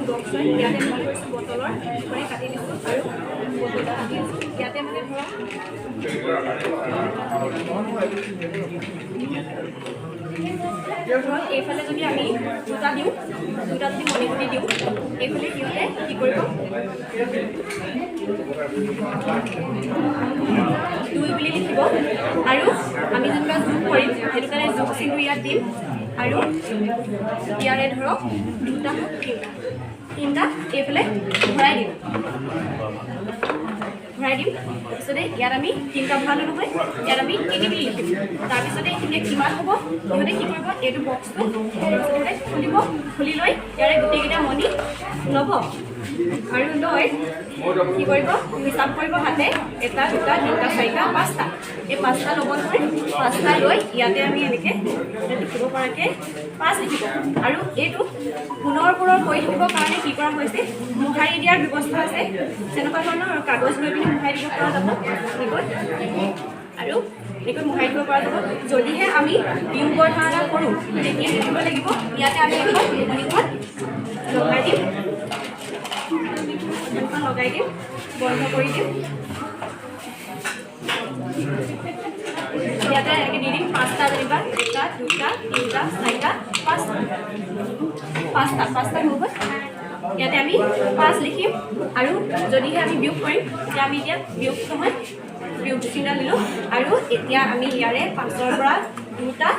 Box হয়। ইয়াতে মই কৰিছোঁ, বটলৰ মানে কাটি দিছোঁ আৰু বটলটো কাটি দিছোঁ। ইয়াতে মানে ধৰক এইফালে যদি আমি দুটা দিওঁ, দুটা যদি মণিগুটি দিওঁ, এইফালে সিহঁতে কি কৰিব? দুই বুলি লিখিব। আৰু আমি যেনিবা যোগ কৰিম, সেইটো কাৰণে যোগ চিনটো ইয়াত দিম। আৰু ইয়াৰে ধৰক দুটা হওক, তিনিটা, তিনিটা এইফালে ভৰাই দিম, ভৰাই দিম। তাৰপিছতে ইয়াত আমি তিনিটা ভৰালোঁ নহয়, ইয়াত আমি তিনি বুলি লিখিম। তাৰপিছতে এইখিনিয়ে কিমান হ'ব? সিহঁতে কি কৰিব? এইটো বক্সটো সিহঁতে খুলিব। খুলি লৈ ইয়াৰে গোটেইকেইটা মণি ল'ব আৰু লৈ কি কৰিব? হিচাপ কৰিব হাতে, এটা, দুটা, তিনিটা, চাৰিটা, পাঁচটা। এই পাঁচটা ল'ব নহয়। পাঁচটা লৈ ইয়াতে আমি এনেকৈ লিখিব পৰাকৈ পাঁচ লিখিব। আৰু এইটো পুনৰ পুনৰ কৰি থাকিবৰ কাৰণে কি কৰা হৈছে? মোহাৰি দিয়াৰ ব্যৱস্থা আছে। তেনেকুৱা ধৰণৰ কাগজ লৈ পিনি মোহাৰি দিব পৰা যাব এনেকৈ, আৰু এনেকৈ মোহাৰি দিব পৰা যাব। যদিহে আমি বিয়োগৰ ধাৰণা কৰোঁ, তেতিয়া কি কৰিব লাগিব? ইয়াতে আমি এখন মুখনিখন লগাই দিম, মুখনিখন লগাই দিম, বন্ধ কৰি দিম। ইয়াতে এনেকৈ দি দিম পাঁচটা যেনিবা, এটা, দুটা, তিনিটা, চাৰিটা, পাঁচটা, পাঁচটা, পাঁচটা হৈ গ'ল। ইয়াতে আমি পাঁচ লিখিম। আৰু যদিহে আমি বিয়োগ কৰিম, তেতিয়া আমি এতিয়া বিয়োগ নহয়, বিয়োগ চিহ্ন দিলোঁ আৰু এতিয়া আমি ইয়াৰে পাঁচৰ পৰা দুটা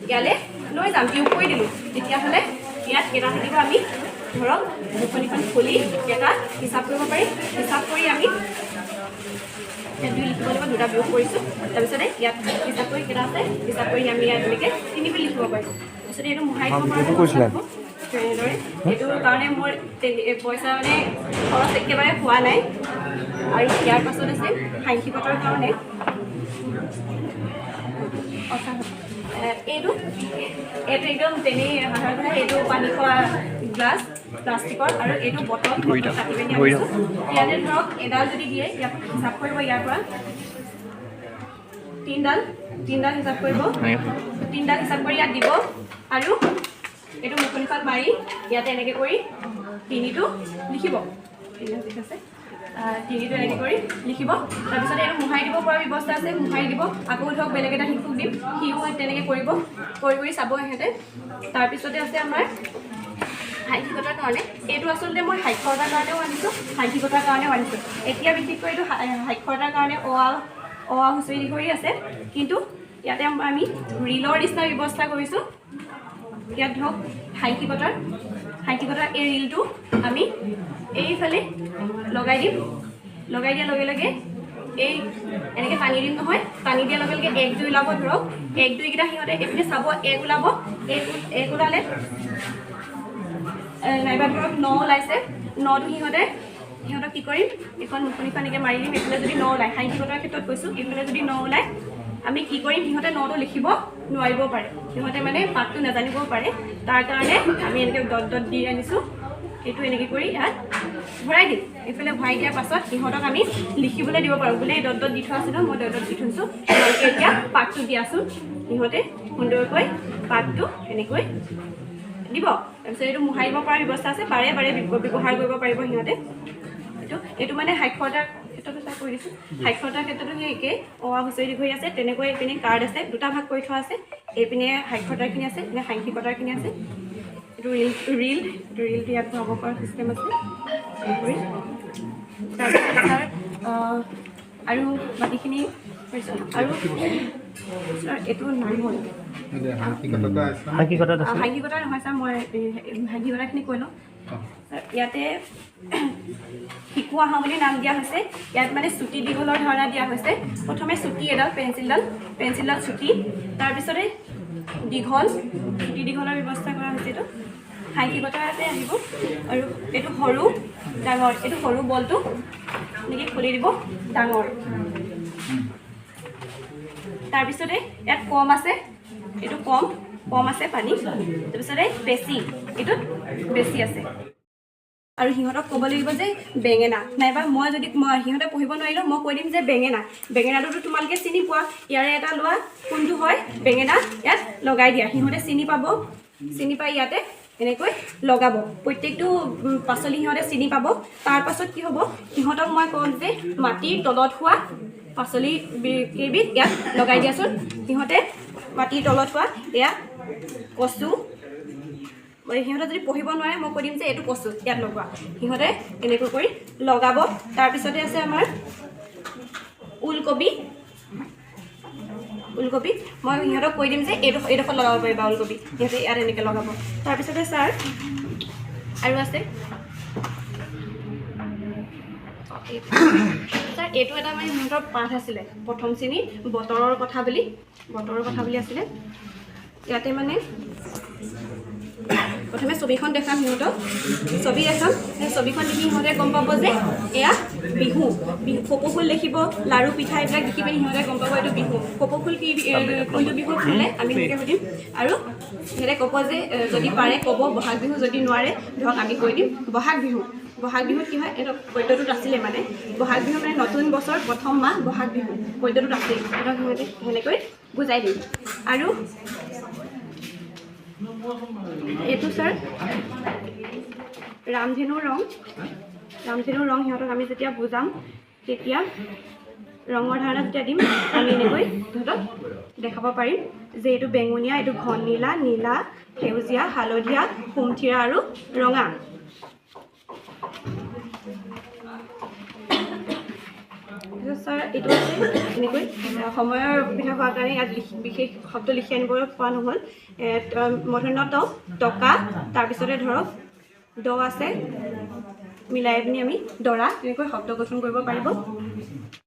ইয়ালৈ লৈ যাম, বিয়োগ কৰি দিলোঁ। তেতিয়াহ'লে ইয়াত কেইটা থাকিব? আমি ধৰক মুখনিখন খুলি কেইটা হিচাপ কৰিব পাৰিম। হিচাপ কৰি আমি ইয়াত দুই লিখিব লাগিব, দুটা বিয়োগ কৰিছোঁ। তাৰপিছতে ইয়াত হিচাপ কৰি কেইটা আছে, হিচাপ কৰি আমি ইয়াত এনেকৈ তিনি বুলি লিখিব পাৰিম। তাৰপিছতে এইটো মোহাৰি দিব পৰা যাব তেনেদৰে। এইটোৰ কাৰণে মোৰ পইচা মানে খৰচ একেবাৰে হোৱা নাই। আৰু ইয়াৰ পাছত আছে সাংখ্যিকতাৰ কাৰণে। অঁ ছাৰ, এইটো এইটো একদম তেনেই সাধাৰণ কথা। এইটো পানী খোৱা গ্লাছ প্লাষ্টিকৰ আৰু এইটো বটল, বটল কাটি পিনি আনিছোঁ। ইয়াতে ধৰক এডাল যদি দিয়ে, ইয়াত হিচাপ কৰিব, ইয়াৰ পৰা তিনিডাল, তিনিডাল হিচাপ কৰিব। তিনিডাল হিচাপ কৰি ইয়াত দিব আৰু এইটো মুখনিখন মাৰি ইয়াতে এনেকৈ কৰি তিনিটো লিখিব। তিনি ঠিক আছে, তিনিটো এনেকৈ কৰি লিখিব। তাৰপিছতে এইটো মোহাৰি দিব পৰা ব্যৱস্থা আছে, মোহাৰি দিব। আকৌ ধৰক বেলেগ এটা শিশুক দিম, সিও তেনেকৈ কৰিব, কৰি কৰি চাব সিহঁতে। তাৰপিছতে আছে আমাৰ সাংখ্যিকতাৰ কাৰণে। এইটো আচলতে মই সাক্ষৰতাৰ কাৰণেও আনিছোঁ, সাংখ্যিকতাৰ কাৰণেও আনিছোঁ। এতিয়া বিশেষকৈ এইটো সাক্ষৰতাৰ কাৰণে অ আ, অ আ হুঁচৰি দীঘৰি আছে। কিন্তু ইয়াতে আমি ৰিলৰ নিচিনা ব্যৱস্থা কৰিছোঁ। ইয়াত ধৰক সাংখ্যিকতাৰ এই ৰিলটো আমি এইফালে লগাই দিম। লগাই দিয়াৰ লগে লগে এই এনেকৈ টানি দিম নহয়, টানি দিয়াৰ লগে লগে এক, দুই ওলাব। ধৰক এক, দুইকেইটা সিহঁতে এইপিনে চাব, এক ওলাব। এক, এক ওলালে নাইবা ধৰক ন ওলাইছে, নটো সিহঁতক কি কৰিম? এইখন মুখনিখন এনেকৈ মাৰি দিম। এইফালে যদি ন ওলায়, সাংখ্যিকতাৰ ক্ষেত্ৰত কৈছোঁ, এইফালে যদি ন ওলায় আমি কি কৰিম? সিহঁতে নটো লিখিব নোৱাৰিব পাৰে, সিহঁতে মানে পাকটো নাজানিবও পাৰে। তাৰ কাৰণে আমি এনেকৈ ডট ডট দি আনিছোঁ। এইটো এনেকৈ কৰি ইয়াত ভৰাই দিম। এইফালে ভৰাই দিয়াৰ পাছত সিহঁতক আমি লিখিবলৈ দিব পাৰোঁ, বোলে এই ডট ডট দি থোৱা আছে ন, মই ডট ডট দি থৈছোঁ, তোমালোকে এতিয়া পাকটো দিয়াচোন। সিহঁতে সুন্দৰকৈ পাকটো এনেকৈ দিব। তাৰপিছত এইটো মোহাৰিব পৰা ব্যৱস্থা আছে, বাৰে বাৰে ব্যৱহাৰ কৰিব পাৰিব সিহঁতে। এইটো মানে সাক্ষৰতাৰ ক্ষেত্ৰতো চাই কৰি দিছোঁ। সাক্ষৰতাৰ ক্ষেত্ৰতো সেই একেই, অ আ হুঁচৰি দীঘৰি আছে। তেনেকৈ এইপিনে কাৰ্ড আছে, দুটা ভাগ কৰি থোৱা আছে। এইপিনে সাক্ষৰতাৰখিনি আছে, এইপিনে সাংখ্যিকতাৰখিনি আছে। এইটো ৰিল ৰিল এইটো ৰিলটো ইয়াত ভৰাব পৰা চিষ্টেম আছে এই কৰি। তাৰপিছত ছাৰ, আৰু বাকীখিনি কৰিছোঁ। আৰু ছাৰ, এইটো নাই হ'ল। সাংখ্যিকতাত আছে। সাংখ্যিকতাৰ নহয় ছাৰ, মই এই সাংখ্যিকতাখিনি কৈ লওঁ ছাৰ। ইয়াতে শিকো আহা বুলি নাম দিয়া হৈছে। ইয়াত মানে চুটি দীঘলৰ ধাৰণা দিয়া হৈছে। প্ৰথমে চুটি এডাল পেঞ্চিলডাল, পেঞ্চিলডাল চুটি, তাৰপিছতে দীঘল। চুটি দীঘলৰ ব্যৱস্থা কৰা হৈছে। এইটো সাংখ্যিকতাতে আহিব। আৰু এইটো সৰু ডাঙৰ, এইটো সৰু বলটো এনেকৈ খুলি দিব, ডাঙৰ। তাৰপিছতে ইয়াত কম আছে, এইটো কম, কম আছে পানী। তাৰপিছতে বেছি, এইটোত বেছি আছে। আৰু সিহঁতক ক'ব লাগিব যে বেঙেনা, নাইবা মই যদি মই সিহঁতে পঢ়িব নোৱাৰিলেও মই কৈ দিম যে বেঙেনা, বেঙেনাটোতো তোমালোকে চিনি পোৱা, ইয়াৰে এটা লোৱা, কোনটো হয় বেঙেনা, ইয়াত লগাই দিয়া। সিহঁতে চিনি পাব, চিনি পাই ইয়াতে এনেকৈ লগাব। প্ৰত্যেকটো পাচলি সিহঁতে চিনি পাব। তাৰপাছত কি হ'ব, সিহঁতক মই ক'ম যে মাটিৰ তলত হোৱা পাচলি কেইবিধ ইয়াত লগাই দিয়াচোন। সিহঁতে মাটিৰ তলত হোৱা এয়া কচু, সিহঁতে যদি পঢ়িব নোৱাৰে মই কৈ দিম যে এইটো কচু, ইয়াত লগোৱা। সিহঁতে এনেকৈ কৰি লগাব। তাৰপিছতে আছে আমাৰ ওলকবি। ওলকবি মই সিহঁতক কৈ দিম যে এইডোখৰত লগাব পাৰিবা ওলকবি, সিহঁতে ইয়াত এনেকৈ লগাব। তাৰপিছতে ছাৰ আৰু আছে ছাৰ, এইটো এটা মানে সিহঁতৰ পাঠ আছিলে প্ৰথম শ্ৰেণীৰ বতৰৰ কথা বুলি, বতৰৰ কথা বুলি আছিলে। ইয়াতে মানে প্ৰথমে ছবিখন দেখাম সিহঁতক, ছবি দেখাম, সেই ছবিখন দেখি সিহঁতে গম পাব যে এয়া বিহু। বিহু কপৌফুল দেখিব, লাড়ু পিঠা এইবিলাক দেখি পিনি সিহঁতে গম পাব এইটো বিহু। কপৌফুল কি, কোনটো বিহুত ফুলে আমি সেনেকৈ সুধিম। আৰু সিহঁতে ক'ব যে যদি পাৰে ক'ব বহাগ বিহু, যদি নোৱাৰে ধৰক আমি কৈ দিম বহাগ বিহু। বহাগ বিহুত কি হয়, এইটো পদ্যটোত আছিলে মানে বহাগ বিহু মানে নতুন বছৰ প্ৰথম মাহ বহাগ বিহু, পদ্যটোত আছেই, সিহঁতক সিহঁতে সেনেকৈ বুজাই দিম। আৰু এইটো ছাৰ ৰামধেনুৰ ৰং, ৰামধেনুৰ ৰং সিহঁতক আমি যেতিয়া বুজাম তেতিয়া ৰঙৰ ধাৰণা যেতিয়া দিম আমি এনেকৈ সিহঁতক দেখাব পাৰিম যে এইটো বেঙুনীয়া, এইটো ঘন নীলা, নীলা, সেউজীয়া, হালধীয়া, সুমথিৰা আৰু ৰঙা। ছাৰ এইটো আছে এনেকৈ সময়ৰ অসুবিধা হোৱাৰ কাৰণে ইয়াত বিশেষ শব্দ লিখি আনিব পৰা নহ'ল। মূৰ্ধন্য ট, টকা, তাৰপিছতে ধৰক দ আছে, মিলাই পিনি আমি দৰা তেনেকৈ শব্দ গঠন কৰিব পাৰিব।